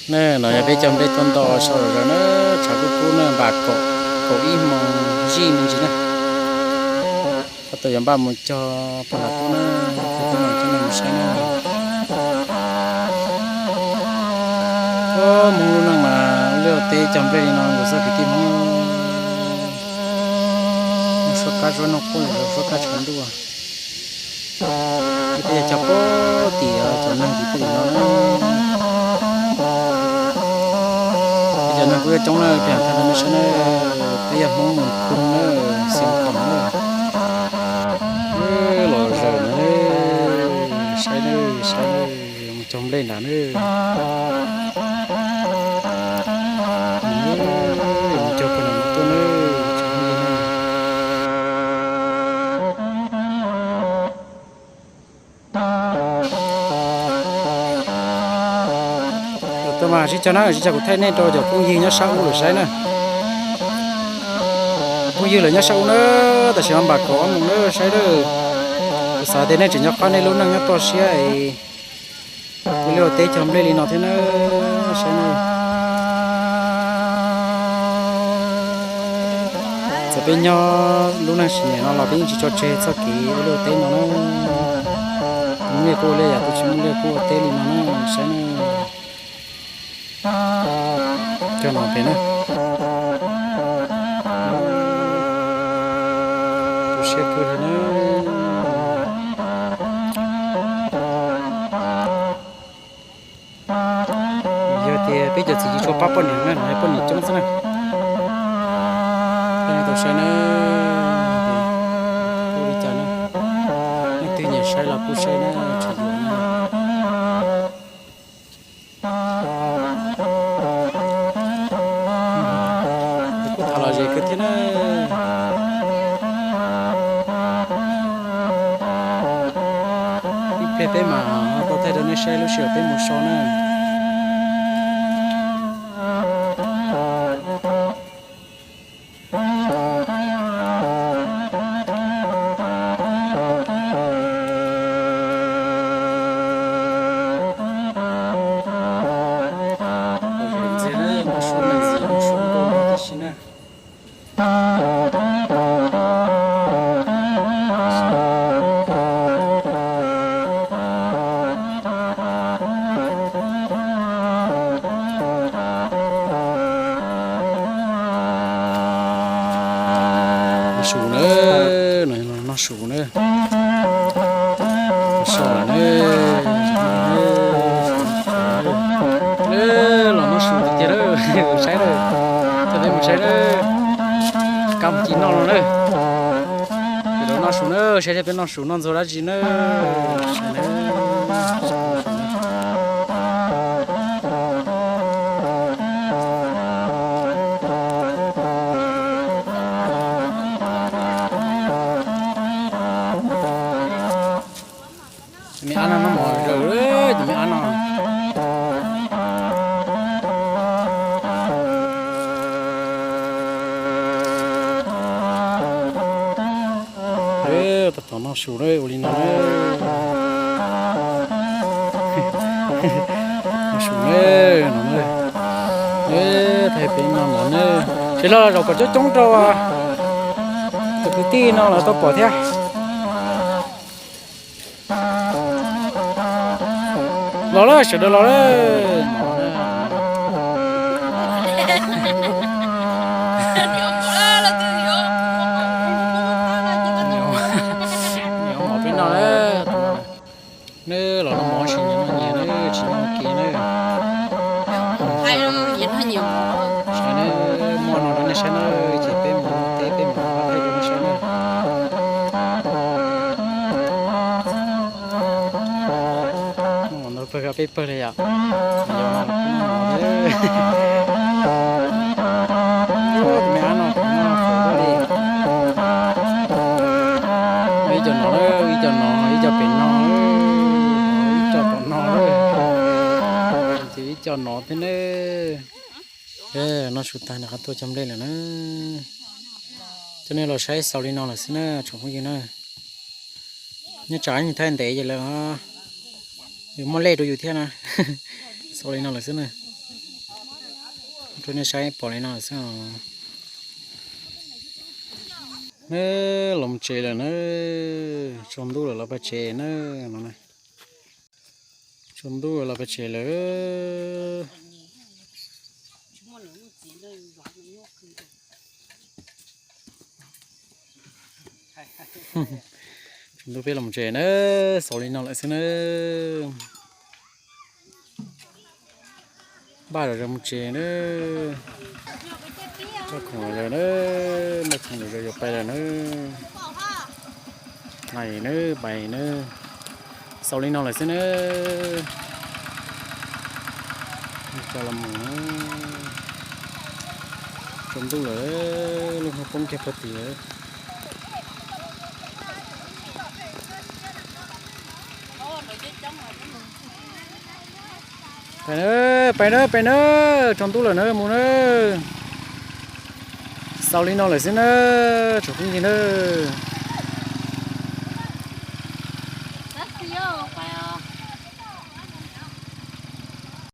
Ne, no yog peb cog nplej tuaj nto sau zom zaws na, tshav kub kub na, npam kaum ib moos zij me ntsis na. Tab tom yuav npaj mus cog pog nram tub na, peb mam coj nej mus saib na. Hmoob lub neej mas ua liaj ua teb cog nplej li no, ua txoj kwv tij Hmoob mus suab kab zuab noj quaj, suab kab tshav ntuj. Peb cog pem tim cov neeg tim tej tim no na. Peb cov neeg kuj yuav coob na, peb thaij rau nej saib na. Peb yog Hmoob Mus Koos na, Xeev Khuam na. Los zaws na, saib na, saib na, mus cog nplej nrad na. Mus cog pem no tuaj na, tsoom phooj ywg na. Tuaj mas sib cog na, sib cog kuv thaij nej rau cov phooj ywg nyob sab ub lawm saib na. Phooj ywg lawv nyob sab ub na, tam sim no npam kaum ob moos na, saib na. Kuv xav tias nej tseem nco qab nej lub neej nyob toj siab es ua liaj ua teb cog nplej li no thiab na, saib na. Txawm peb nyob lub neej sim niam no los peb yeej tsis tso tseg txoj kev ua liaj ua teb no na. Tus muaj liaj kuj ua liaj, yog tus tsis muaj liaj kuj ua teb li no na, saib na. Cog no pem na. Tu siab kawg li na. Yog tias peb cov txiv tsis tshua pab poj niam na, no yog poj niam coob xwb na. Peb tau saib na, ua li cas na, leej twg nyiam saib los kuj saib na, tsis yuav na. Kuj tham lom zem kawg thiab na. Ib pliag peb mam tau thaij rau nej saib lub sij hawm peb mus so na. Noj su na, noj su na. So lawm na. Los noj su tiag tiag lawm, saib lawm. Coj peb mus saib lawm. Kab mus ci noj no na. Peb noj su na, saib thiab peb noj su noj ntxuag dab tsi na. Cov me ab no noj mov zaws, cov me ab no. Tab tom noj su na, ua li no na. Noj su na, no na. Thaij peb no no na. Sawv daws los zaum kom coob coob rau tus kwv tij no los tau pom thiab. Los lawm, sawv daws los lawm. Nyiam mov peb noj na. Neb los noj mov tsis nyiam noj nyias na, tsis noj kev na. Saib na, muaj no rau nej saib na, ces peb mus teb peb mus thaij rau nej saib na. Muaj ntau pawg peb pawg li yom. Ib co no, ib co no, ib co pem no, ib co tom no, ces ib co no thiab na. Noj su tag nws qhov tuaj cog nplej lawm na. Coj nej los saib xaus li no lawm xwb na tsoom phooj ywg na. Nyob tsam ib thaij ntev ces lawv muab lej rau yus thiab na. Xaus li no lawm xwb na. Rau nej saib pom li no xwb os. Neb los tsev lawm na, tsaus ntuj lawm los pab tsev na no na. Tsaus ntuj los pab tsev lawm. Tsaus ntuj peb los tsev na, xaus li no lawm xwb na. Npaj zom zaws mus tsev na. Npaj khoom zom zaws na, npaj khoom zom zaws yuav pais lawm na. Pais na, pais na. Xaus li no lawm xwb na. Coj los mus na. Tsaus ntuj lawm, lub hnub poob kiag puag tim lawm. Pais na, pais na, pais na, tsaus ntuj lawm na, mus na. Xaus li no lawm xwb na, tsoom phooj ywg na.